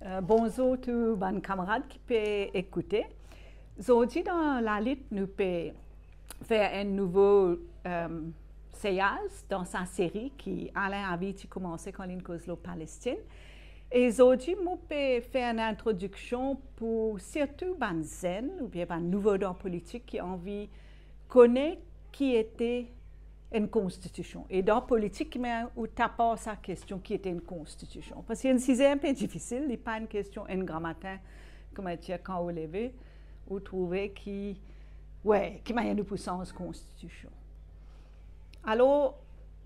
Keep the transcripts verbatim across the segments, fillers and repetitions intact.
Euh, bonzour tou bann kamarad ki pe ekoute. Zordi dan Lalit nou pe fer enn nouvo, euh, seyaz dan sa seri ki Alain Havy ti koumanse kan linn koz lor Palestinn. E zordi mo pe fer enn introdiksion pou sirtou bann zenn oubien bann nouvo dan politik ki anvi kone ki ete enn konstitision. E dan politik, me ou tap ar sa kestion, ki ete enn konstitision? Parski enn size inpe difisil, li pa enn kestion enn gramatin, kouma dir, kan ou leve, ou trouve ki, we, ki manier nou pou sanz konstitision. Alor,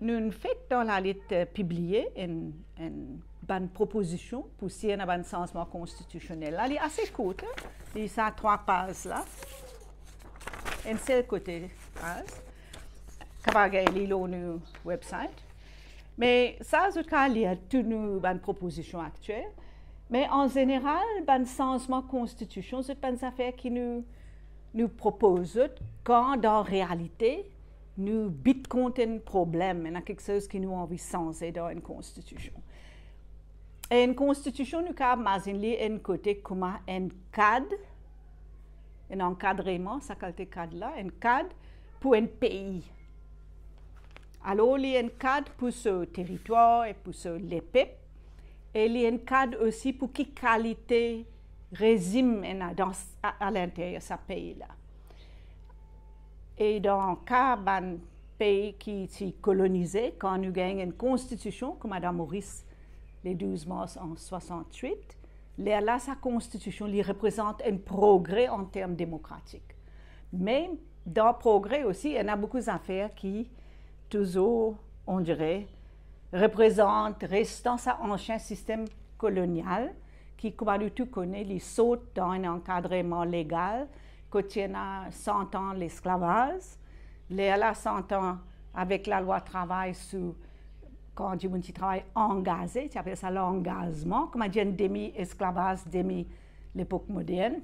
nou fek dan Lalit, eh, pibliye enn, enn bann propozision pou si ena bann sanzman konstitisionel. La, li ase kourt, eh? Li sa trwa paz la. Enn sel kote paz. Kapav gagn li lor nou website. Me sa, zot kapav lir tou nou bann propozision aktiel. Me an zeneral, bann sanzman konstitision, zot bann zafer ki nou, nou propoz zot, kan dan realite, nou bit kont enn problem, ena kiksoz ki nou anvi sanze dan enn konstitision. E enn konstitision, nou kapav mazinn li enn kote kouma enn kad, enn ankadreman, sa kalite kad la, enn kad pou enn pei. Alor, li enn kad pou so teritwar e pou so lepep, e li enn kad osi pou ki kalite rezim ena dan s-, a, a linteryer sa pei la. E dan ka bann pei ki ti kolonize, kan nou gagn enn konstitision, kouma dan Moris, le douz mars an swasant-wit, lerla sa konstitision, li reprezant enn progre an term demokratik. Me dan progre osi, ena boukou zafer ki touzour, on dirait, reprezant restan sa ansien sistem kolonial, ki, kouma nou tou kone, li sort dan enn ankadreman legal, kot ti ena san an lesklavaz. Lerla, san an avek lalwa travay sou, kan dimoun ti travay angaze, ti apel sa langazman, kouma dir enn demi esklavaz, demi lepok modern.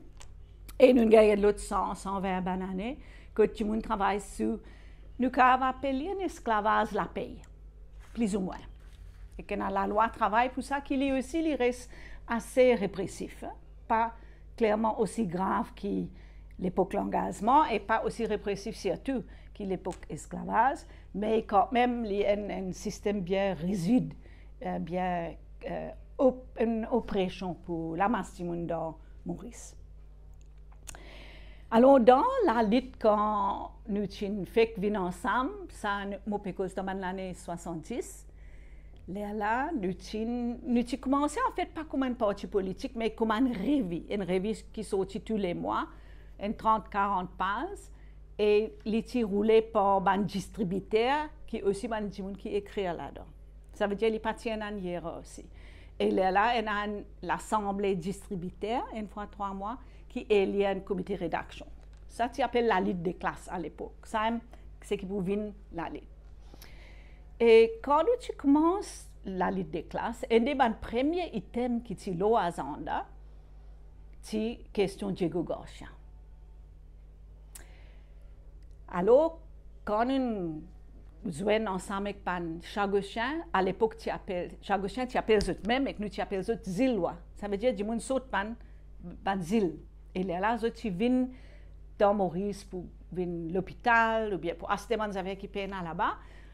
E nou gagn lot san, san vin bann ane, kot dimoun travay sou, nou kapav apel li enn esklavaz lapey, plizoumwin. Ek ena lalwa travay pou sa, ki li osi, li res ase represif, pa klerman osi grav ki lepok langazman e pa osi represif sirtou ki lepok esklavaz, me kanmem li enn, enn sistem bien rizid, eh, bien, eh, op-, enn opresion pou lamas dimoun dan Moris. Alor, dan Lalit, kan nou ti fek vinn ansam, sa, nou, mo pe koz dan bann lane swasant-dis, lerla, nou ti, nou ti koumanse, anfet, pa kouma enn parti politik, me kouma enn revi, enn revi ki sorti tou le mwa, enn trant, karant paz, e li ti roule par bann distribiter, ki osi bann dimoun ki ekrir ladan. Savedir li pa ti ena enn ierarsi. E lerla, ena enn lasanble distribiter, enn fwa trwa mwa, ki elir enn komite redaksion. Sa ti apel Lalit de klas alepok. Samem seki pou vinn Lalit. E kan nou ti koumans Lalit de klas, enn de bann premie item ki ti lor azanda, ti kestion Diego Garcia. Alor, kan nou zwenn ansam ek bann Chagosien, alepok ti apel, Chagosien ti apel zot mem, ek nou ti apel zot Zilwa. Savedir dimoun sort bann, bann zil. E lerla, zot ti vinn dan Moris pou vinn lopital, oubien pou aste bann zafer ki pena laba.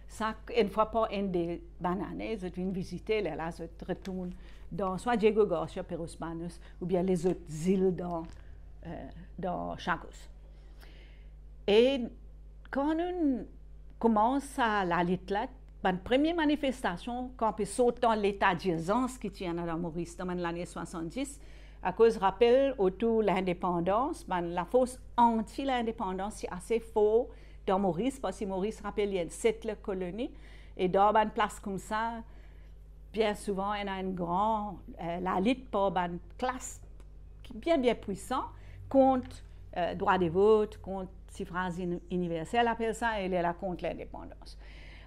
Sa, enn fwa par enn de bann ane, zot vinn vizite, lerla zot retourn dan swa Diego Garcia, Perros Banhos, oubien lezot zil dan, eh, dan Chagos. E kan nou koumans sa Lalit la, bann premie manifestasion, kan pe sort dan leta dirzans ki ti ena dan Moris dan bann lane swasant-dis, akoz rapel otour lindepandans, bann lafors anti-lindepandans ti ase for dan Moris, parski Moris, rapel, li enn settler koloni, e dan bann plas koumsa, bien souvan, ena enn gran, eh, lalit par bann klas ki bien, bien pwisan kont, eh, drwa de vot, kont sifraz ini-, iniversel, apel sa, e lerla kont lindepandans.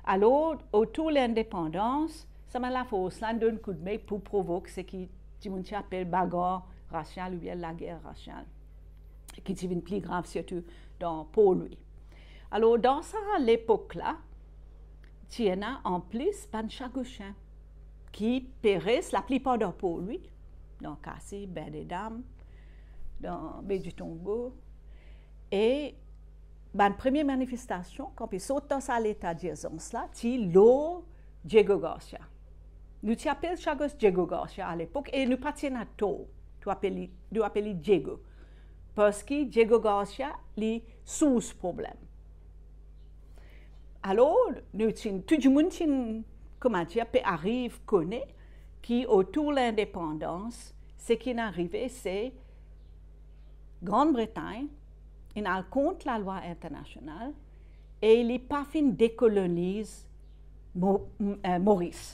Alor, otour lindepandans, sa bann lafors la donn koudme pou provok seki dimoun ti apel bagar rasial oubien lager rasial, ki ti vinn pli grav sirtou dan Port Louis. Alor, dan sa lepok la, ti ena anplis bann Chagosien ki pe res laplipar dan Port Louis, dan Cassis, Baie des Dames, dan Baie du Tombeau. E bann premie manifestasion, kan pe sort dan sa leta dirzans la, ti lor Diego Garcia. Nou ti apel Chagos Diego Garcia alepok, e nou pa ti ena tor, nou apel li, nou apel li Diego. Parski Diego Garcia, li sours problem. Alor, nou ti, tou dimoun ti, kouma dir, pe ariv kone ki otour lindepandans, seki inn arive, se Grann Bretagn inn al kont lalwa internasional e li pa finn dekoloniz Mo-, m-, eh, Moris.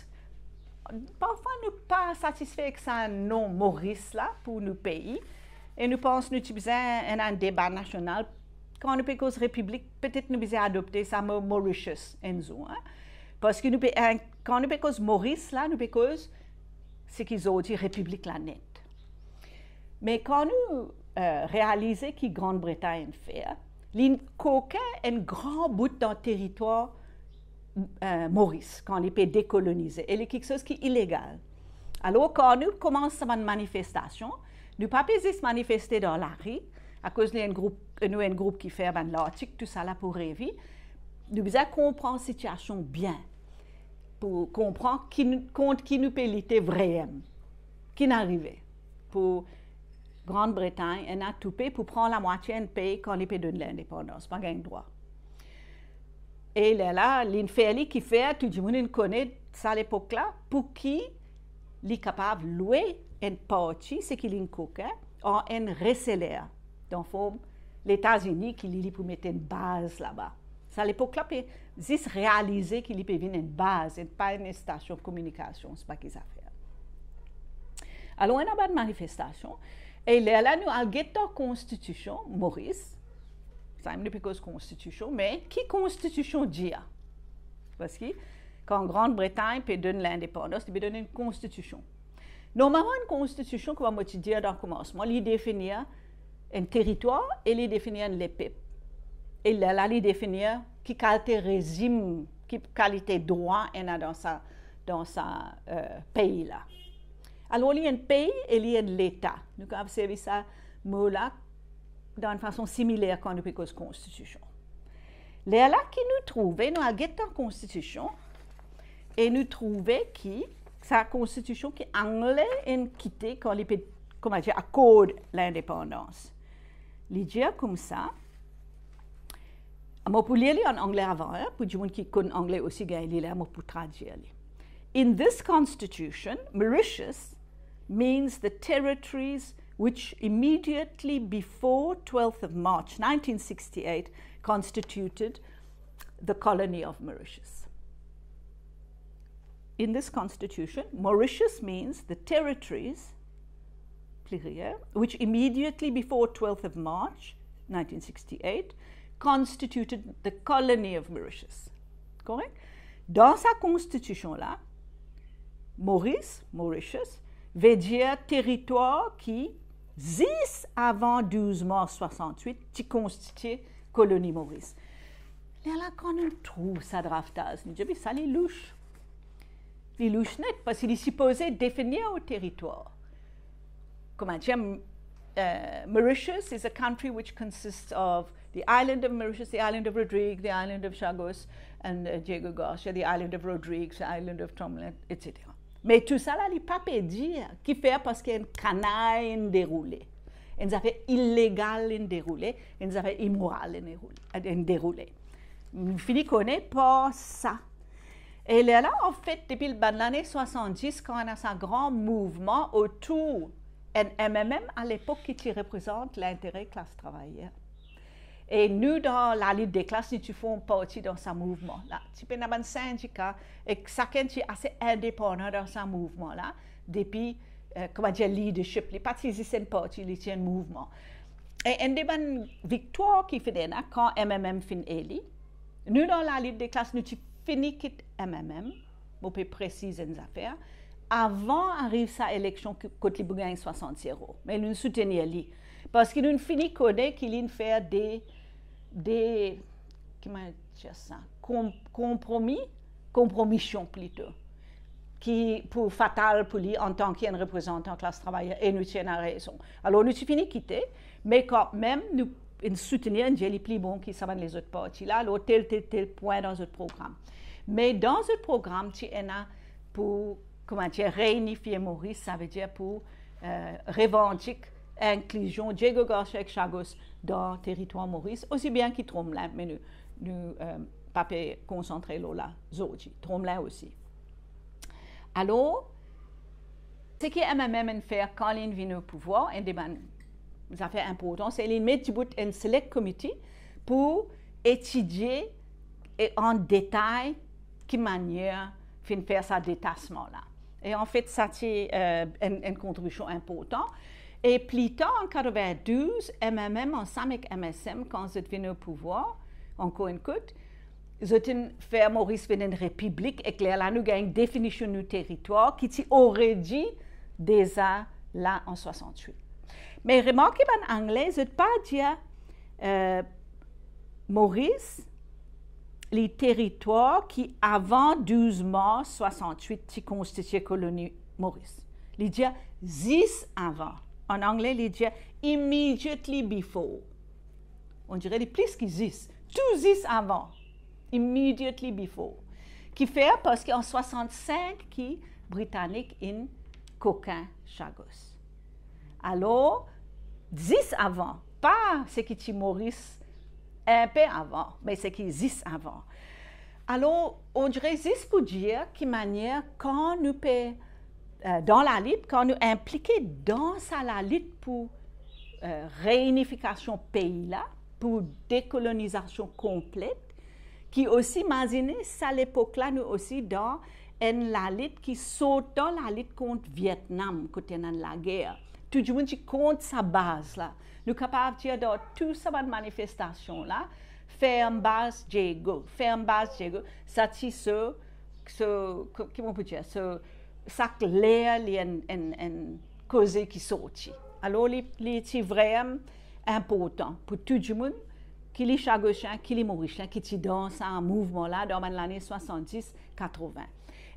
Parfwa nou pa satisfe ek sa nom Moris la pou nou pei, e nou pans nou ti bizin ena enn deba nasional. Kan nou pe koz repiblik, petet nou bizin adopte sa mo Mauritius enn zour, hein? Parski nou pe, eh, kan nou pe koz Moris la, nou pe koz seki zordi repiblik la net. Me kan nou, eh, realize ki Grann Bretagn inn fer, li inn koke enn gran bout dan teritwar, eh, Moris, kan li pe dekolonize, e li kiksoz ki ilegal. Alor, kan nou koumans sa bann manifestasion, nou pa pe zis manifeste dan lari, akoz nou enn group, nou enn group ki fer bann lartik, tousala pou revi. Nou bizin konpran sitiasion bien, pou konpran ki, kont ki nou pe lite vremem. Ki'nn arive pou Grann Bretagn ena toupe pou pran lamwatie enn pei kan li pe donn lindepandans, pa gagn drwa. E lerla, li'nn fer li kifer tou dimoun inn kone sa lepok la, pou ki li kapav lwe enn parti, seki li'nn koke, ar enn reseler, dan form Letazini, ki li, li pou met enn baz laba. Sa lepok la pe zis realize ki li pe vinn enn baz, enn, pa enn stasion kominikasion, se pa ki zafer. Alor, ena bann manifestasion, e lerla nou al get dan konstitision Moris, samem nou pe koz konstitision, me ki konstitision dir? Parski kan Grann Bretagn pe donn lindepandans, li pe donn enn konstitision. Normalman, enn konstitision, kouma mo ti dir dan koumansman, li definir enn teritwar e li definir enn lepep. E lerla, li definir ki kalite rezim, ki kalite drwa ena dan sa, dan sa, eh, pei la. Alor, li enn pei e li enn leta. Nou kapav servi sa mo la dan enn fason similer kan nou pe koz konstitision. Lerla ki nou trouve, nou al get dan konstitision, e nou trouve ki sa konstitision ki Angle inn kite kan li pe, kouma dir, akord lindepandans. Li dir koumsa, mo pou lir li an angle avan, hein, pou dimoun ki konn angle osi gagn li la, mo pou tradwir li. In this constitution, Mauritius means the territories which immediately before twelfth of March nineteen sixty-eight constituted the colony of Mauritius. In this constitution, Mauritius means the territories, pluriel, which immediately before twelfth of March nineteen sixty-eight constituted the colony of Mauritius. Korek? Dan sa konstitision la, Moris, Mauritius, ve dir teritwar ki, zis avan douz mars swasant-wit, ti konstitie koloni Moris. Lerla, kan nou trouv sa draftaz, nou dir, "Be sa li louch." Li louch net, parski li sipoze definir ou teritwar. Kouma dir, eh, Mauritius is a country which consists of the island of Mauritius, the island of Rodrigues, the island of Chagos, and, uh, Diego Garcia, the island of Rodrigues, the island of Tomlin, et cetera. Me tousala, li pa pe dir kifer, parski enn kanal inn deroule. Enn zafer ilegal inn deroule, enn zafer imoral inn deroule, inn deroule. Nou fini kone par sa. E lerla, anfet, depi bann lane swasant-dis, kan ena sa gran mouvman otour enn M M M alepok ki ti reprezant lintere klas travayer. E nou, dan Lalit de Klas, nou ti form parti dan sa mouvman la. Ti pena bann sindika, e sakenn ti ase indepandan dan sa mouvman la, depi, eh, kouma dir, leadership. Li pa ti zis enn parti, li ti enn mouvman. E enn de bann viktwar ki finn ena, kan M M M finn eli, nou, dan Lalit de Klas, nou ti fini kit M M M, mo pe presiz enn zafer, avan ariv sa eleksion ki, kot li pou gagn swasant zero. Me nou soutenir li. Parski nou fini kone ki li'nn fer de, de, kouma dir sa? Kom-, konpromi? Konpromision plito. ki pou fatal pou li antan ki enn reprezantan klas travayer, e nou ti ena rezon. Alor, nou ti fini kite, me kanmem, nou, nou soutenir, nou dir li pli bon ki sa bann lezot parti la, lor tel, tel, tel pwin dan zot program. Me dan zot program, ti ena pou, kouma dir, reinifie Moris, savedir pou, eh, revandik inklizion Diego Garcia ek Chagos dan teritwar Moris, osi bien ki Tromelin, me nou, nou, eh, pa pe konsantre lor la zordi. Tromelin osi. Alor, seki M M M inn fer kan linn vinn o pouvwar, enn de bann zafer inportan, se linn met dibout enn select committee pou etidie e an detay ki manier finn fer sa detasman la. E anfet, sa ti, eh, enn, enn kontribision inportan. E pli tar, an katrevin-douz, M M M ansam ek M S M, kan zot vinn o pouvwar, ankor enn kout, zot inn fer Moris vinn enn repiblik, ek lerla nou gagn definision nou teritwar ki ti already deza la an swasant-wit. Me remarke bann Angle, zot pa dir, eh, Moris, li teritwar ki avan douz mars swasant-wit ti konstitie koloni Moris. Li dir zis avan. An Angle, li dir immediately before. On dire li plis ki zis. Tou zis avan. Immediately before. Kifer? Parski an swasant-sink ki Britanik inn kokin Chagos. Alor, zis avan, pa seki ti Moris inpe avan, me seki zis avan. Alor, on dire zis pou dir ki manier kan nou pe, eh, dan lalit, kan nou inplike dan sa lalit pou, eh, reinifikasion pei la, pou dekolonizasion konplet, ki osi, imazine, sa lepok la, nou osi dan enn lalit ki sort dan lalit kont Vietnam, kot ena enn lager. Tou dimoun ti kont sa baz la. Nou kapav dir dan tou sa bann manifestasion la, ferm baz Diego, ferm baz Diego, sa ti so, so, ko-, ki mo pou dir, so, sa kler li enn, enn, enn koze ki sorti. Alor, li, li ti vremem inportan pou tou dimoun, ki li Chagosien, ki li Morisien, ki ti dan sa mouvman la, dan bann lane swasanndiz, katrovin.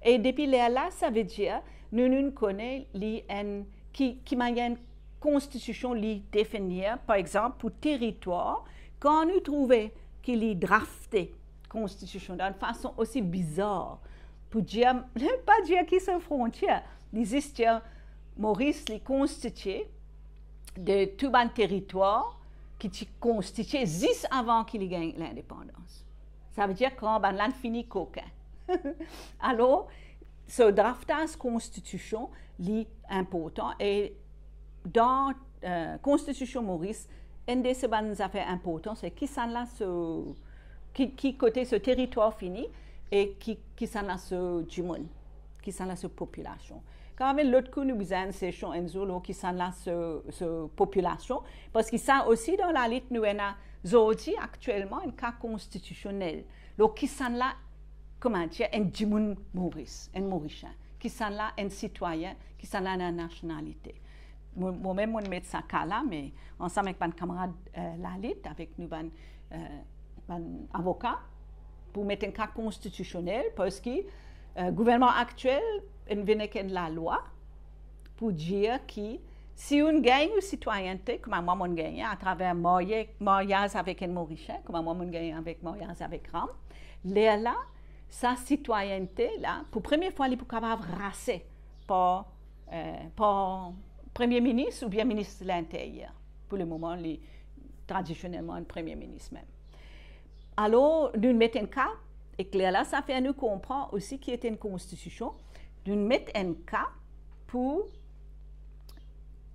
E depi lerla, savedir, nou, nou kone li enn, ki, ki manier enn konstitision li definir, par exanp, pou teritwar, kan nou trouve ki li drafte konstitision dan enn fason osi bizar, pou dir, pa dir ki so frontier, li zis dir Moris, li konstitie de tou bann teritwar ki ti konstitie zis avan ki li gagn lindepandans. Savedir kan bann la fini kokin. Alor, so draftaz konstitision, li inportan, e dan, eh, konstitision Moris, enn de se bann zafer inportan, se kisannla so, ki, ki kote so teritwar fini, e ki, kisannla so dimoun, kisannla so popilasion. Kan mem lot kou nou bizin enn sesion enn zour lor kisannla so, so popilasion, parski sa osi dan lalit nou ena zordi aktielman enn ka konstitisionel. Lor kisannla, kouma dir, enn dimoun Moris, enn Morisien, kisannla enn sitwayin, kisannla ena nasionalite. Mo, momem, mo met sa ka la, me ansam ek bann kamarad, eh, lalit, avek nou bann, eh, bann avoka, pou met enn ka konstitisionel, parski, eh, gouvernman aktiel inn vinn ek enn lalwa pou dir ki si ou'nn gagn ou sitwayennte, kouma mwa mo'nn gagne atraver marye, maryaz avek enn Morisien, kouma mwa mo'nn gagne avek maryaz avek Ram, lerla, sa sitwayennte la, pou premie fwa, li pou kapav rase par, eh, par Premie Minis oubien Minis Linteryer. Pou lemoman, li tradisionelman enn Premie Minis mem. Alor, nou met enn ka, ek lerla sa fer nou konpran osi ki ete enn konstitision, nou met enn ka pou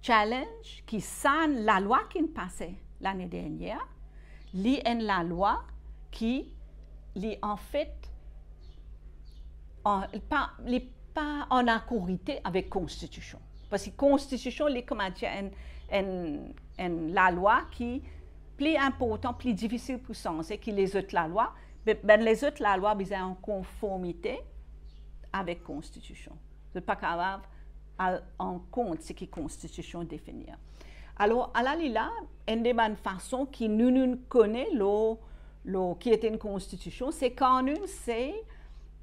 challenge ki sa lalwa ki'nn pase lane dernier, li enn lalwa ki, li anfet, an, li pa, li pa an akorite avek konstitision. Parski konstitision, li kouma dir enn, enn, enn lalwa ki pli inportan, pli difisil pou sanze ki lezot lalwa, be, bann lezot lalwa bizin an konformite avek konstitision. Zot pa kapav al ankont seki konstitision definir. Alor, ala li la, enn de bann fason ki nou, nou kone lor, lor ki ete enn konstitision, se kan nou se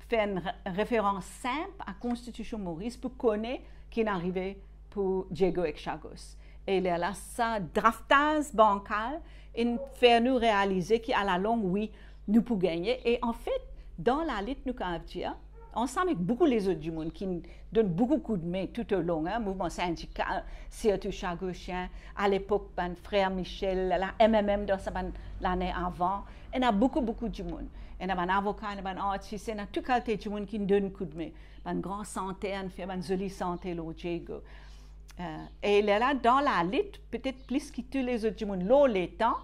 fer enn re-, referans sinp a Konstitision Moris pou kone ki'nn arive pou Diego ek Chagos. E lerla sa draftaz bankal inn fer nou realize ki alalong, wi, nou pou gagne. E anfet, dan lalit, nou kapav dir, ansam ek boukou lezot dimoun ki donn boukou koudme toutalong, hein, mouvman sindikal, sirtou Chagosien, alepok bann frer Michel, la M M M dan sa bann lane avan, ena boukou, boukou dimoun. Ena bann avoka, ena bann artis, ena tou kalite dimoun ki'nn donn koudme. Bann gran santer, inn fer bann zoli sante lor Diego. Eh, e lerla, dan lalit, petet plis ki tou lezot dimoun lor letan,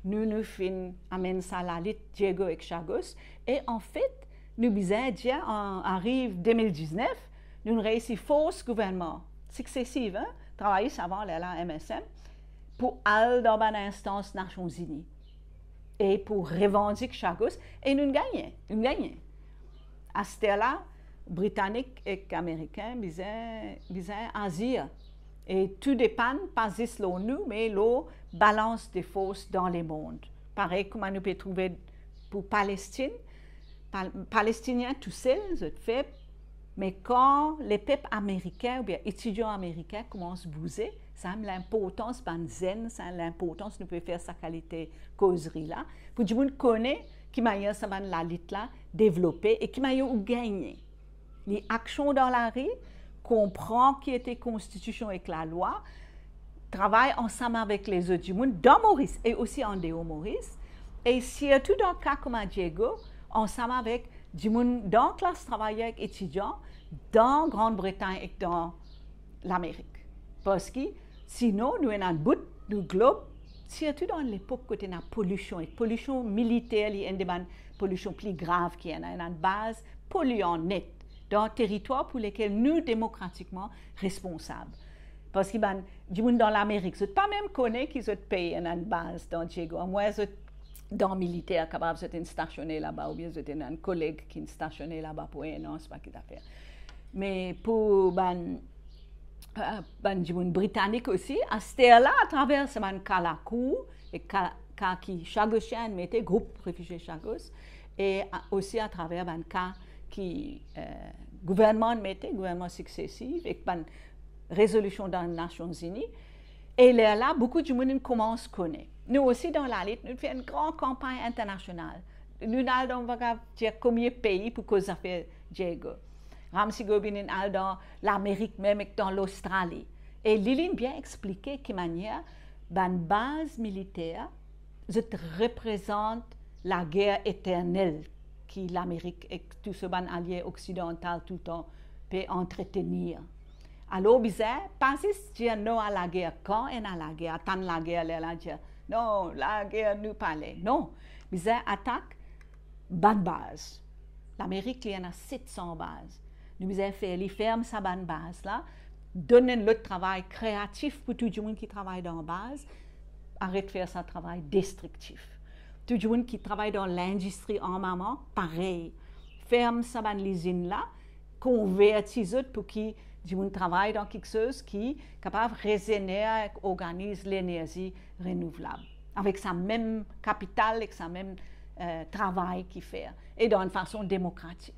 nou, nou finn amenn sa lalit Diego ek Chagos. E anfet, nou bizin dir, an, ariv de mil diznef, nou'nn reysi fors gouvernman siksesif, hein, travayis avan, lerla M S M, pou al dan bann instans Nasion Zini e pou revandik Chagos, e nou'nn gagne, nou'nn gagne. Asterla, Britanik ek Amerikin bizin, bizin azir. E tou depann, pa zis lor nou, me lor balans de fors dan lemond. Parey kouma nou pe trouve pou Palestin, Pal-, Palestinien tousel, zot feb, me kan lepep amerikin oubien etidian amerikin koumans bouze, sa mem linportans bann zenn, sa linportans nou pe fer sa kalite kozri la, pou dimoun kone ki manier sa bann lalit la devlope e ki manier ou gagne. Li aksion dan lari, konpran ki ete konstitision ek lalwa, travay ansam avek lezot dimoun dan Moris e osi andeor Moris, e sirtou dan ka kouma Diego, ansam avek dimoun dan klas travayer ek etidian, dan Grann Bretagn ek dan Lamerik. Parski sinon, nou ena bout nou glob, sirtou dan lepok kot ena polision, e polision militer, li enn de bann polision pli grav ki ena, ena baz polian net dan teritwar pou lekel nou demokratikman responsab. Parski bann dimoun dan Lamerik, zot pa mem kone ki zot pei ena enn baz dan Diego. Amwin zot dan militer, kapav zot inn stasione laba, oubien zot ena enn koleg ki'nn stasione laba pou enn an, sepa ki zafer. Me pou bann, eh, bann dimoun Britanik osi, asterla, atraver sa bann ka lakour, e ka, ka ki Chagosien inn mete, group refizie Chagos, e a-, osi atraver bann ka ki, eh, gouvernman inn mete, gouvernman siksesif, ek bann rezolision dan Nasion Zini, e lerla, boukou dimoun inn koumans kone. Nou osi dan lalit, nou fer enn gran kanpagn internasional. Nou'nn al dan, mo kapav dir, komie pei pou koz zafer Diego. Ramsey Gobin inn al dan Lamerik mem ek dan Lostrali. E li, li'nn bien explike ki manier bann baz militer, zot reprezant lager eternel ki Lamerik ek tou so bann alie oksidantal toultan pe antretenir. Alor bizin pa zis dir non a lager, kan ena lager, atann lager, lerla dir, non, lager nou pale. Non, bizin atak bann baz. Lamerik, li ena set san baz. Nou bizin fer li ferm sa bann baz la, donn enn lot travay kreatif pou tou dimoun ki travay dan baz, aret fer sa travay destriktif. Tou dimoun ki travay dan lindistri armaman, parey, ferm sa bann lizinn la, konverti zot pou ki dimoun travay dan kiksoz ki kapav rezener ek organiz lenerzi renouvlab, avek sa mem kapital, ek sa mem, eh, travay ki fer, e dan enn fason demokratik.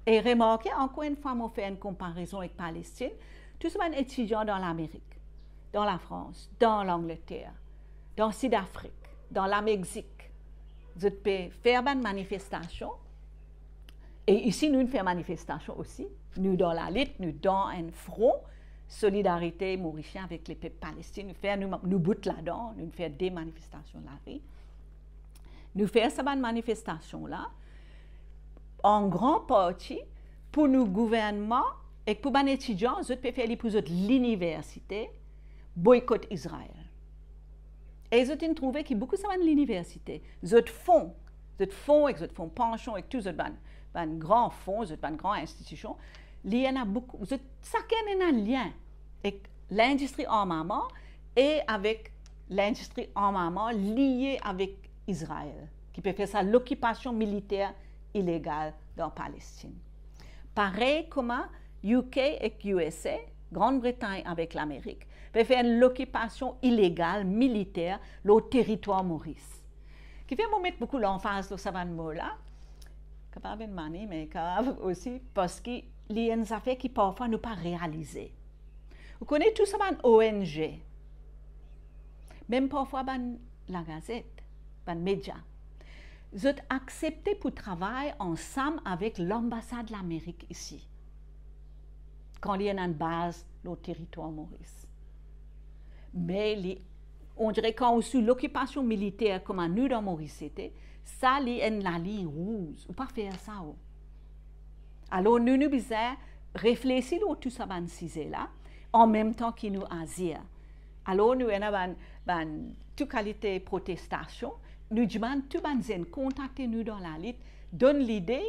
E remarke, ankor enn fwa, mo fer enn konparezon ek Palestin, tou sa bann etidian dan Lamerik, dan Lafrans, dan Langleter, dan Sidafrik, dan Lamegzik, zot pe fer bann manifestasion, e isi nou, nou fer manifestasion osi, nou dan lalit, nou dan enn fron, Solidarite Morisien avek lepep Palestin, nou fer nou, nou bout ladan, nou fer de manifestasion lari. Nou fer sa bann manifestasion la, an gran parti, pou nou gouvernman ek pou bann etidian, zot pe fer li pou zot liniversite, boykot Izrael. E zot inn trouve ki boukou sa bann liniversite, zot fon, zot fon ek zot fon pansion ek tou zot bann, bann gran fon, zot bann gran institision, li ena boukou, zot sakenn ena lien ek lindistri armaman e avek lindistri armaman lie avek Izrael, ki pe fer sa lokipasion militer ilegal dan Palestin. Parey kouma U K ek U S A, Grann Bretagn avek Lamerik, pe fer enn lokipasion ilegal militer lor teritwar Moris. Kifer mo met boukou lanfaz lor sa bann mo la, Kapav enn mani, me kapav osi parski li enn zafer ki parfwa nou pa realize. Ou kone tou sa bann O N G, mem parfwa bann lagazet, bann media, zot aksepte pou travay ansam avek lanbasad Lamerik isi, kan li ena enn baz lor teritwar Moris. Me li, on dire kan ou sou lokipasion militer kouma nou dan Moris ete, sa li enn lalign rouz, ou pa fer sa ou. Alor nou, nou bizin reflesi lor tou sa bann size la, anmemtan ki nou azir. Alor nou ena bann, bann tou kalite protestasion, nou dimann tou bann zenn kontakte nou dan lalit, donn lide,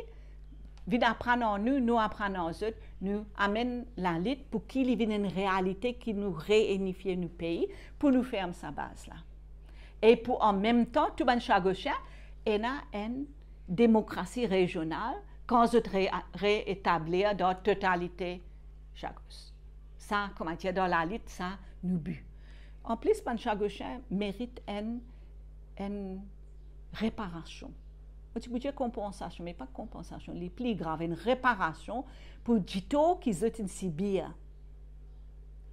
vinn aprann ar nou, nou aprann ar zot, nou amenn lalit pou ki li vinn enn realite, ki nou reinifie nou pei, pou nou ferm sa baz la. E pou anmemtan, tou bann Chagosien ena enn demokrasi rezional, kan zot re-, reetablir dan totalite Chagos. Sa, koumadir, dan lalit, sa nou bi. Anplis, bann Chagosien merit enn, enn reparasion. Mo ti pou dir konpansasion, me pa konpansasion, li pli grav, enn reparasion pou ditor ki zot inn sibir.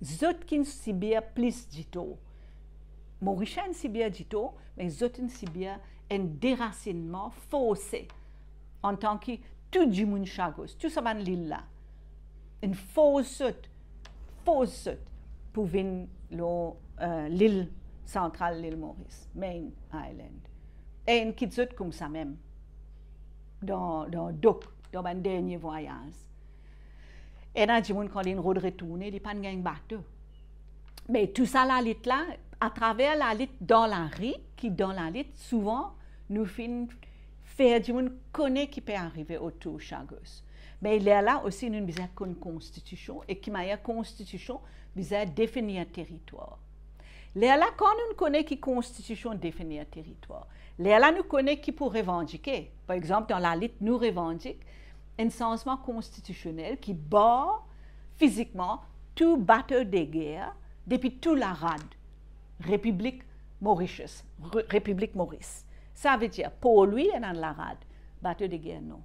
Zot ki inn sibir plis ditor. Morisien inn sibir ditor, me zot inn sibir enn derasinnman forse antan ki tou dimoun Chagos, tou sa bann lil la. Inn fors zot, fors zot pou vinn lor, eh, lil santral lil Moris, main island. E inn kit zot koumsa mem, dan, dan dok, dan bann dernie vwayaz. Ena dimoun kan linn rod retourne, li pa'nn gagn bato. Me tou sa lalit la, atraver lalit dan lari, ki dan lalit, souvan nou finn fer dimoun kone ki pe arive otour Chagos. Me lerla osi nou bizin konn konstitision, e ki manier konstitision bizin definir teritwar. Lerla kan nou kone ki konstitision definir teritwar, lerla nou kone ki pou revandike. Par exanp, dan lalit nou revandik enn sanzman konstitisionel ki bar fizikman tou bato de ger depi tou larad Repiblik Mauritius, Re-, Repiblik Moris. Savedir, Port Louis ena larad, bato de ger non.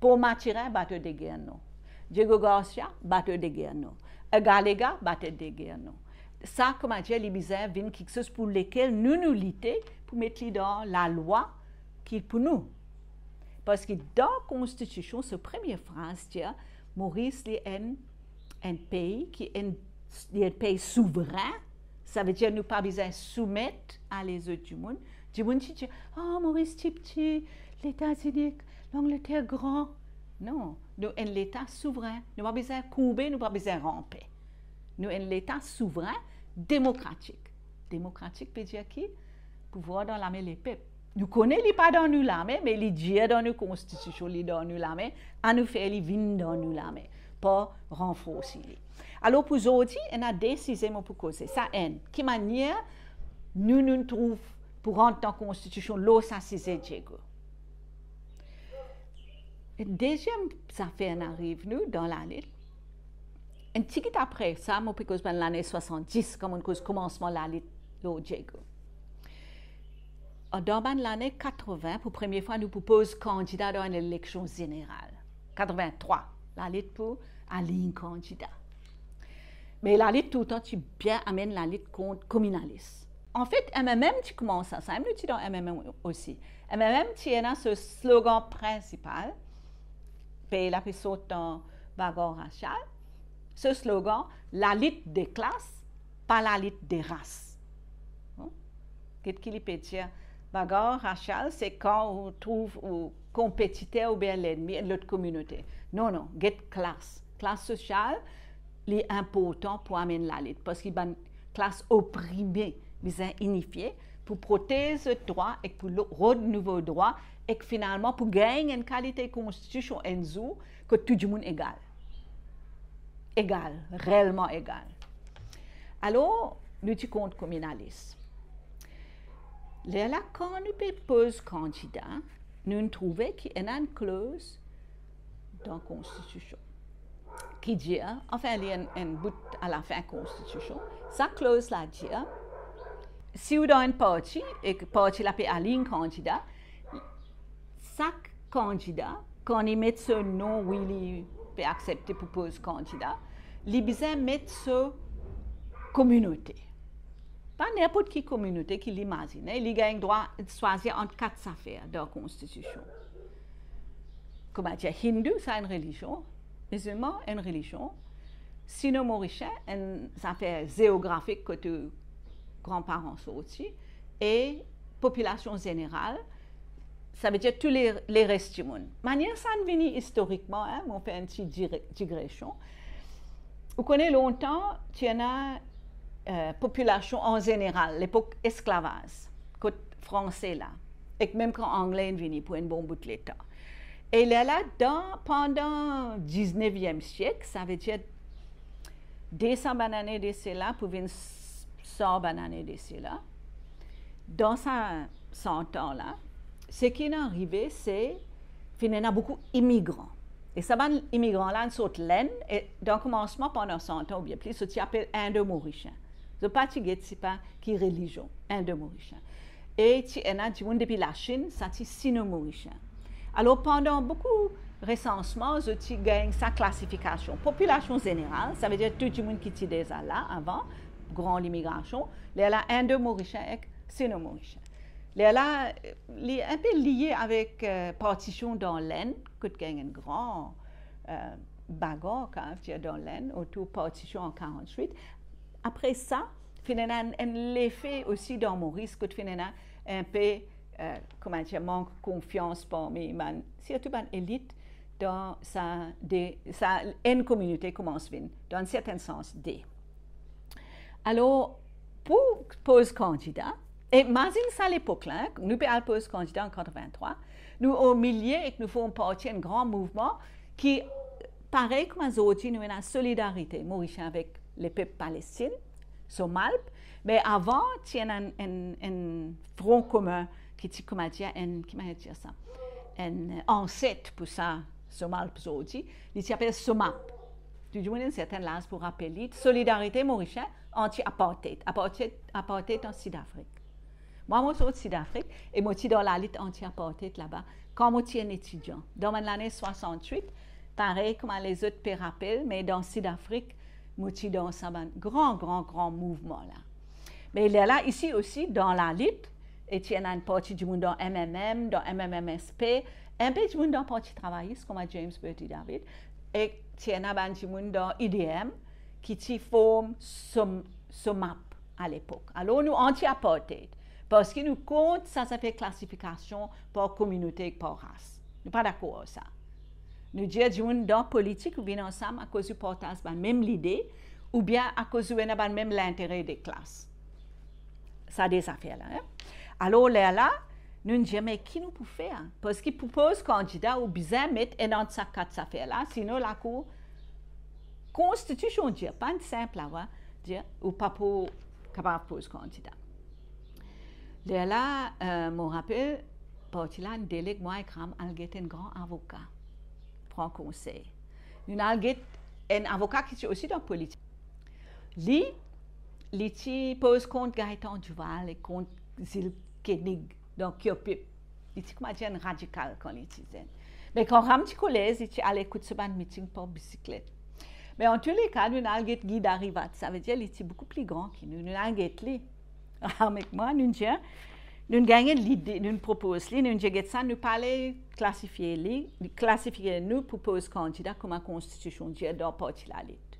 Port Mathurin, bato de ger non. Diego Garcia, bato de ger non. Agalega, bato de ger non. Sa, koumadir, li bizin vinn kiksoz pou lekel nou, nou lite pou met li dan lalwa ki pou nou. Parski dan konstitision, so premie fraz dir, Moris li enn, enn pei ki enn, li enn pei souvrin, savedir nou pa bizin soumet a lezot dimoun. Dimoun ti dir, "Ah, Moris ti pti, Letazini, Langleter gran." Non, nou enn leta souvrin, nou pa bizin kourbe, nou pa bizin ranpe. Nou enn leta souvrin, demokratik. Demokratik pe dir ki? Pouvwar dan lame lepep. Nou kone li pa dan nou lame, me li dir dan nou konstitision li dan nou lame, anou fer li vinn dan nou lame, par ranforsi li. Alor pou zordi, ena de size mo pou koze. Sa enn, ki manier nou, nou trouv pou rant dan konstitision lor sa size Diego. Enn deziem zafer inn ariv nou dan lalit. Enn tigit apre sa, mo pe koz bann lane swasanndis, kan mo'nn koz koumansman lalit lor Diego. Dan bann lane katrovin, pou premie fwa, nou pou poz kandida dan enn eleksion zeneral. Katrovin-trwa, lalit pou align kandida. Me lalit toultan ti bien amenn lalit kont kominalis. Anfet, M M M ti koumans sa, sa mem nou ti dan M M M osi. M M M ti ena so slogan prinsipal, pe lape sort dan bagar rasial. So slogan, lalit de klas, pa lalit de ras. Bon? Get ki li pe dir, bagar rasial, se kan ou trouv ou konpetiter oubien lennmi enn lot kominote. Non, non, get klas. Klas sosial, li inportan pou amenn lalit, parski bann klas oprime bizin inifie pou protez zot drwa ek pou lo-, rod nouvo drwa ek finalman pou gagn enn kalite konstitision enn zour kot tou dimoun egal. Egal, reelman egal. Alor, nou ti kont kominalis. Lerla, kan nou pe poz kandida, nou trouve ki ena enn kloz dan konstitision ki dir, anfin, li enn, enn bout alafin konstitision. Sa kloz la dir, si ou dan enn parti, e parti la pe align kandida, sak kandida Kan li met so non, wi, li pe aksepte pou poz kandida, li bizin met so kominote. Pa ninport ki kominote ki li mazine, li gagn drwa swazir ant kat zafer dan konstitision. Kouma dir, Hindou, sa enn relizion, mizilman, enn relizion, sino-morisien, enn zafer zeografik kot ou granparan sorti, e popilasion zeneral, savedir tou le, leres dimoun. Manier sa inn vini istorikman, en, mo fer enn ti dire-, digresion. Ou kone lontan, ti ena, eh, popilasion an zeneral, lepok esklavaz, kot Franse la, ek mem kan Angle inn vini pou enn bon bout letan. E lerla, dan, pandan dizneviem siek, savedir de san bann ane de sela pou vinn s-, san bann ane de sela, dan sa san tan la, seki inn arive, se finn ena boukou imigran. E sa bann imigran la, inn sort Lenn, e dan komansman, pandan san tan oubien plis, zot ti apel Indo-Morisien. Zot pa ti get sipa ki relizion, Indo-Morisien. E ti ena dimoun depi Lasinn, sa ti Sino-Morisien. Alor, pandan boukou resansman, zot ti gagn sa klasifikasion. Popilasion zeneral, savedir tou dimoun ki ti deza la avan, gran limigrasion, lerla Indo-Morisien ek Sino-Morisien. Lerla, li enpe lie avek, eh, partision dan Lenn, kot gagn enn gran, eh, bagar, kan, dir dan Lenn, otour partision an karant-wit. Apre sa, finn ena enn, enn lefe osi dan Moris, kot finn ena enpe, eh, kouma dir, mank konfians parmi bann, sirtou bann elit dan sa de, sa enn kominote koumans vinn, dan enn sertenn sans, de. Alor, pou poz kandida, e mazinn sa lepok la, en, nou pe al poz kandida an katrevintrwa, nou omilie ek nou form parti enn gran mouvman ki, parey kouma zordi nou ena Solidarite Morisien avek Lepep Palestin, SOMALP, me avan ti ena enn, enn, enn fron komin ki ti, kouma dir, enn, ki manier dir sa? Enn anset pou sa SOMALP zordi, li ti apel SOMAP. Tou dimoun ena enn sertenn laz pou rapel li, Solidarite Morisien anti-apartheid, apartheid, apartheid an Sidafrik. Mwa, mo sort Sidafrik e mo ti dan lalit anti-apartheid laba, kan mo ti enn etidian. Dan bann lane swasant-wit, parey kouma lezot pe rapel, me dan Sidafrik, mo ti dan sa bann gran, gran, gran mouvman la. Me lerla, isi osi, dan lalit, e ti ena enn parti dimoun dan M M M, dan M M M S P, enpe dimoun dan Parti Travayis, kouma James Bertie David, e ti ena bann dimoun dan I D M, ki ti form SOM-, SOMAP alepok. Alor, nou anti-apartheid, parski nou kont sa zafer klasifikasion par kominote ek par ras. Nou pa dakor ar sa. Nou dir dimoun dan politik, ou vinn ansam akoz ou partaz bann mem lide, oubien akoz ou ena bann mem lintere de klas. Sa de zafer la, en. Alor, lerla, nou dir, me ki nou pou fer? Parski pou poz kandida, ou bizin met enn ant sa kat zafer la, sinon lakour, konstitision dir, pa enn sinp lalwa, dir ou pa pou kapav poz kandida. Lerla, eh, mo rapel, parti la inn deleg mwa ek Ram al get enn gran avoka, pran konsey. Nou al get enn avoka ki ti osi dan politik. Li, li ti poz kont Gaëtan Duval e kont Gilles Koenig dan CUPIP. Li ti kouma dir enn radikal kan li ti zenn. Me kan Ram ti kolez, li ti al ekout so bann miting par bisiklet. Me antouleka, nou al get Guy Darivat, savedir li ti boukou pli gran ki nou. Nou al get li. Ram ek mwa, nou dir, nou gagn lide, nou propoz li, nou dir, get sa, nou pa le klasifie li, klasifie nou pou poz kandida kouma konstitision dir dan parti lalit.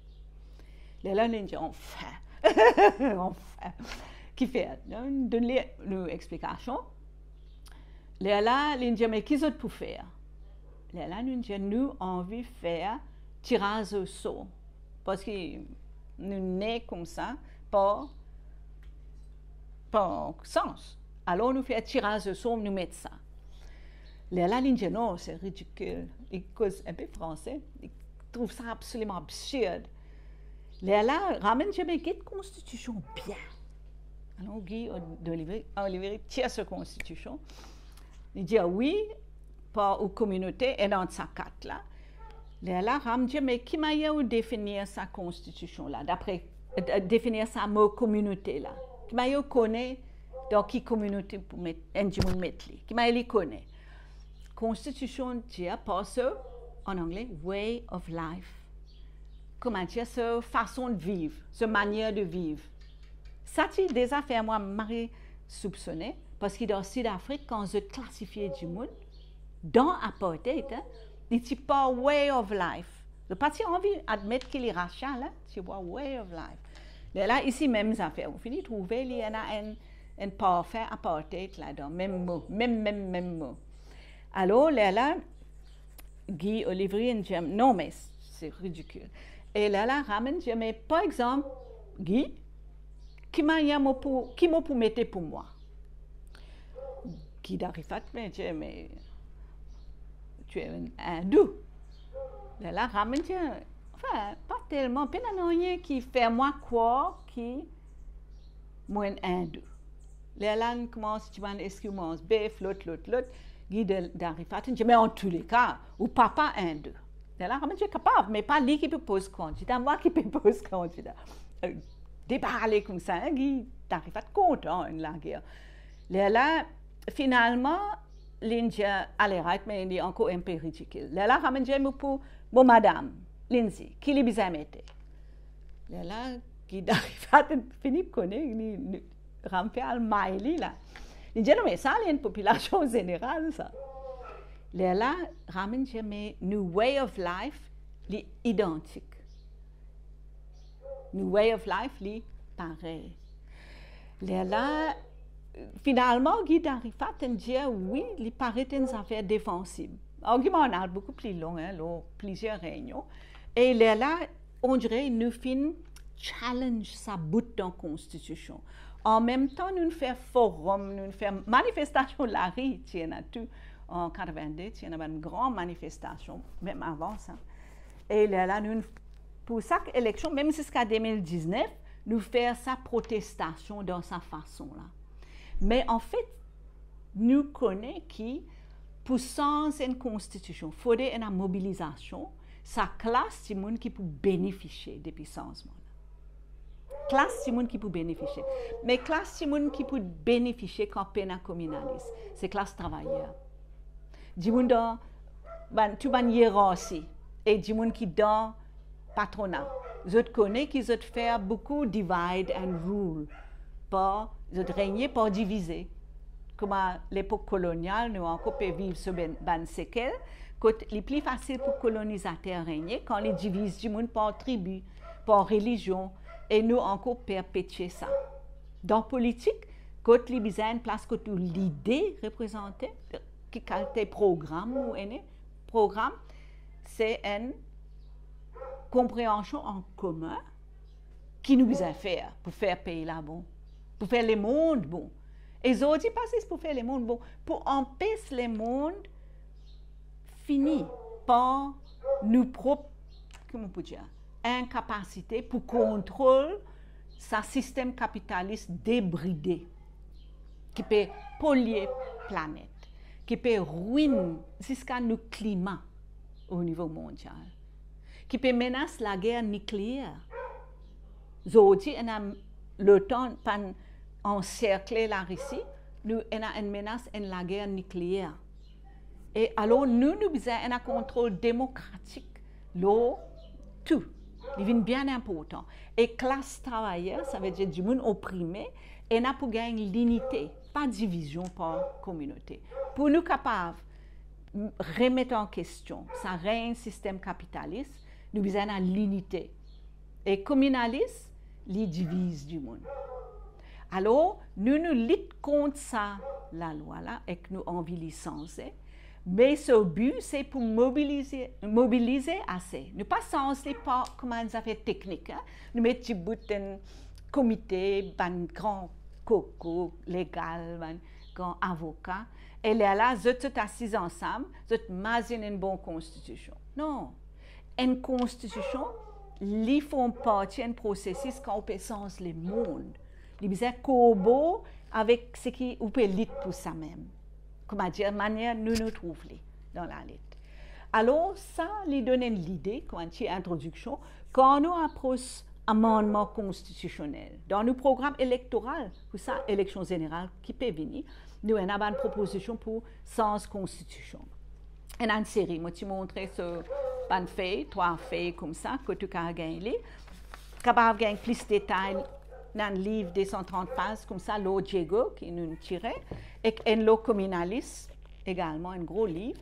Lerla, nou dir, anfin, anfin, kifer? Nou donn li nou explikasion. Lerla, li dir, me ki zot pou fer? Lerla, nou dir, nou anvi fer tiraz o sor, parski nou ne koumsa par, par sans. Alor, nou fer tiraz o sor, nou met sa. Lerla, li dir, non, se ridikil. Li koz enpe franse, li trouv sa absoliman absird. Lerla, Ram dir, me get konstitision bien. Alor, Guy Olivier, Olivier tir so konstitision. Li dir, wi, par ou kominote, enn ant sa kat la. Lerla, Ram dir, me ki manier ou definir sa konstitision la, dapre, eh, definir sa mo kominote la? Ki manier ou kone dan ki kominote pou met, enn dimoun met li? Ki manier li kone? Konstitision dir par so, an angle, way of life. Kouma dir, so fason de viv, so manier de viv. Sa ti deza fer mwa mari soupsone, parski dan Sid Afrik, kan zot klasifie dimoun, dan apartheid, hein, li ti par way of life. Zot pa ti anvi admet ki li rasial, hein, ti par way of life. Lerla isi mem zafer, ou fini trouve li ena enn, enn parfin apartheid ladan, mem mo, mem, mem, mem mo. Alor, lerla, Guy Olivry inn dir, non, me se ridikil. E lerla, Ram inn dir, me par exanp, Guy, ki manier mo pou, ki mo pou mete pou mwa? Guy Darifat inn dir, me tu es un hindou. Lerla, Ram inn dir, anfin, pa telman, pena nanye ki fer mwa krwar ki mo enn hindou. Lerla inn koumans dimann eski ou manz bef, lot, lot, lot. Guy Darifat inn dir, me antouleka, ou papa hindou. Lerla, Ram inn dir, kapav, me pa li ki pe poz kandida, mwa ki pe poz kandida. Euh, deba ale koumsa, hein, Guy Darifat kontan enn lager. Lerla, finalman, li inn dir, ale, right, me li ankor enpe ridikil. Lerla, Ram inn dir, mo pou, mo madam, Lindsay, ki li bizin mete? Lerla, Guy Darifat fini kone, li, li, Ram pe al may li la. Li dir, non, me sa, li enn popilasion zeneral, sa. Lerla, Ram inn dir, me nou way of life, li idantik. Nou way of life, li parey. Lerla, finalman, Guy Darifat inn dir, wi, li paret enn zafer defansib. Argiman inn al boukou pli lwin, hein, lor plizier reynion. E lerla, on dire nou finn challenge sa bout dan konstitision. An mem tan, nou fer forom, nou fer manifestasion lari, ti ena tou an katrevinde, ti ena bann gran manifestasion, mem avan sa. E lerla, nou, pou sak eleksion, mem ziska de mil diznef, nou fer sa protestasion dan sa fason la. Me anfet, nou kone ki pou sanz enn konstitision, fode ena mobilizasion, sa klas dimoun ki pou benefisie depi sanzman la. Klas dimoun ki pou benefisie. Me klas dimoun ki pou benefisie kan pena kominalis, se klas travayer. Dimoun dan bann, tou bann ierarsi, e dimoun ki dan patrona. Zot kone ki zot fer boukou divide and rule, par, zot regne par divize. Kouma lepok kolonial, nou ankor pe viv so bann, bann sekel, kot li pli fasil pou kolonizater regne kan li diviz dimoun par tribi, par relizion, e nou ankor perpetie sa. Dan politik, kot li bizin enn plas kot ou lide reprezante, ki kalite program ou ena, program, se enn konpreansion an komin ki nou bizin fer pou fer pei la bon, pou fer lemond bon. E zordi, pa zis pou fer lemond bon, pou anpes lemond fini par nou prop, kouma pou dir, inkapasite pou kontrol sa sistem kapitalis debride, ki pe polie planet, ki pe rwinn ziska nou klima o nivo mondial, ki pe menas lager nikleer. Zordi, ena, Lotan pa'nn anserkle Larisi, nou ena enn menas enn lager nikleer. E alor, nou, nou bizin ena kontrol demokratik lor tou. Li vinn bien inportan. E klas travayer, savedir dimoun oprime, ena pou gagn linite, pa divizion par kominote. Pou nou kapav remet an kestion sa regn sistem kapitalis, nou bizin ena linite. E kominalis, li diviz dimoun. Alor, nou, nou lit kont sa lalwa la ek nou anvi li sanze. Me so bi, se pou mobilize, mobilize ase. Nou pa sanz li par kouma enn zafer teknik, hein. Nou met dibout enn komite, bann gran koko legal, bann gran avoka. E lerla, zot, zot asiz ansam, zot mazinn enn bon konstitision. Non. Enn konstitision, li form parti enn prosesis kan ou pe sanz lemond. Li bizin korbo avek seki ou pe lit pou sa mem. Kouma dir, manier nou, nou trouv li dan lalet. Alor, sa, li donn enn lide, kouma enn ti introdiksion, kan nou apros amannman konstitisionel. Dan nou program elektoral, pou sa eleksion zeneral ki pe vini, nou ena bann propozision pou sanz konstitision. Ena enn seri, mo ti montre so bann fey, trwa fey koumsa, kot ou kapav gagn li. Kapav gagn plis detay, ena enn liv de san trant paz koumsa, lor Diego, ki nou tire, ek enn lor kominalis, egalman enn gro liv.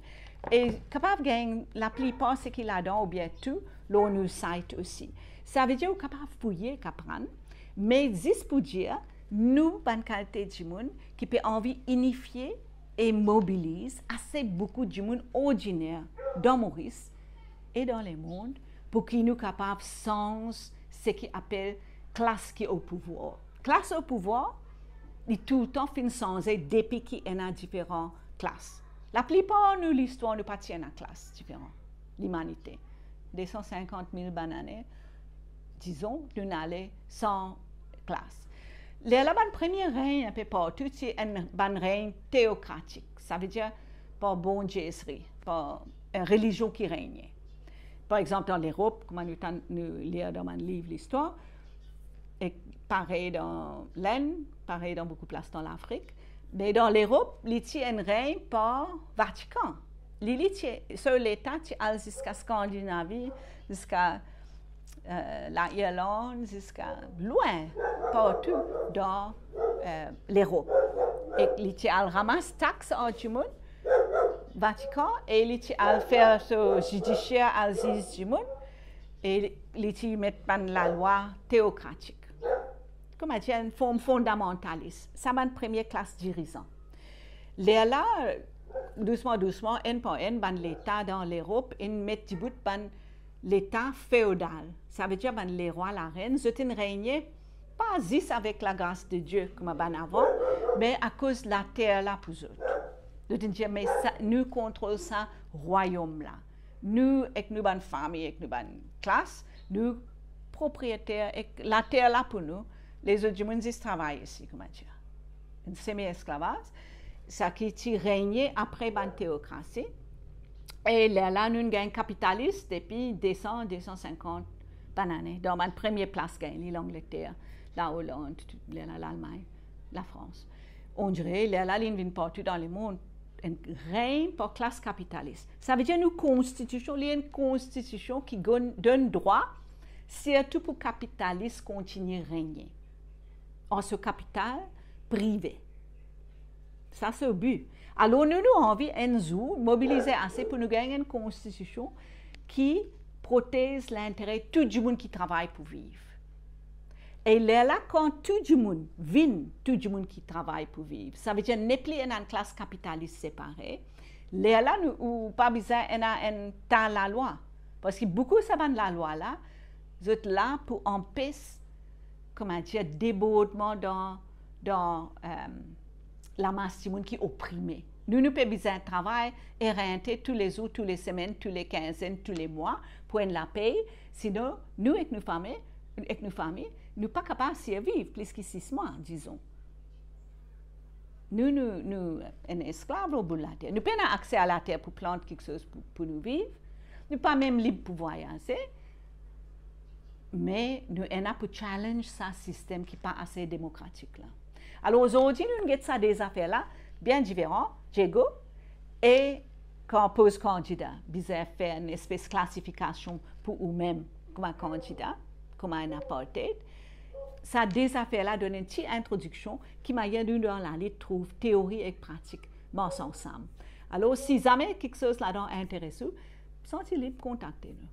E kapav gagn laplipar seki ladan, oubien tou, lor nou site osi. Savedir ou kapav fouye, aprann, me zis pou dir, nou bann kalite dimoun ki pe anvi inifie e mobiliz ase boukou dimoun ordiner dan Moris e dan lemond, pou ki nou kapav sanz seki apel klas ki o pouvwar. Klas o pouvwar, li toultan finn sanze depi ki ena diferan klas. Laplipar nou listwar, nou pa ti ena klas diferan, limanite. De san sinkant mil bann ane, dizon, nou ale san klas. Lerla bann premie regn inpe partou ti enn bann regn teokratik, savedir par bondiezri, par enn relizion ki regne. Par exanp, dan Lerop, kouma nou tann, nou lir dan bann liv listwar, e parey dan Lenn, parey dan boukou plas dan Lafrik, me dan Lerop, li ti enn regn par Vatikan. Li, li ti, so leta ti al ziska Skandinavi, ziska, eh, Lairland, ziska lwin, partou dan, eh, Lerop. E li ti al ramas tax ar dimoun, Vatikan, e li ti al fer so zidisier, al ziz dimoun, e li ti met bann lalwa teokratik. Kouma dir, enn form fondamantalis. Sa bann premie klas dirizan. Lerla, dousman, dousman, enn par enn, bann leta dan Lerop inn met dibout bann leta feodal. Savedir bann lerwa, larenn, zot inn regne pa zis avek lagras de Die kouma bann avan, me akoz later la pou zot. Zot inn dir, me sa, nou kontrol sa rwayom la. Nou, ek nou bann fami, ek nou bann klas, nou propriyeter, ek later la pou nou, lezot dimoun zis travay isi, kouma dir. Enn semi esklavaz, sa ki ti regne apre bann teokrasi. E lerla, nou gagn kapitalis depi de san, de san sinkant bann ane. Dan bann premie plas gagn li Langleter, Laoland, lerla Lalmagn, Lafrans. On dire, lerla li vinn partou dan lemond, enn regn par klas kapitalis. Savedir nou konstitision, li enn konstitision ki gonn, donn drwa, sirtou pou kapitalis kontinie regne. Ar so kapital prive. Sa so bi. Alor nou, nou anvi enn zour mobilize ase pou nou gagn enn konstitision ki protez lintere tou dimoun ki travay pou viv. E lerla, kan tou dimoun vinn tou dimoun ki travay pou viv, savedir nepli ena enn klas kapitalis separe, lerla nou, ou pa bizin ena enn ta lalwa. Parski boukou sa bann lalwa la, zot la pou anpes, kouma dir, debordman dan, dan, eh, lamas dimoun ki oprime. Nou, nou pe bizin travay e rente toulezour, toulesemenn, toulekinzenn, toulemwa pou enn lapey, sinon nou ek nou fami, ek nou fami, nou pa kapav sirviv plis ki sis mwa, dizon. Nou, nou, nou enn esklav lor boul later. Nou pena akse a later pou plant kiksoz pou, pou nou viv. Nou pa mem lib pou vwayaze. Me nou ena pou challenge sa sistem ki pa ase demokratik la. Alor, ozordi, nou get sa de zafer la bien diferan, Diego, e kan poz kandida, bizin fer enn espes klasifikasion pou oumem kouma kandida, kouma enn apartheid. Sa de zafer la donn enn ti introdiksion ki manier nou dan lalit trouv teori ek pratik mars ansam. Alor, si zame kiksoz ladan interes ou, santi lib kontakte nou.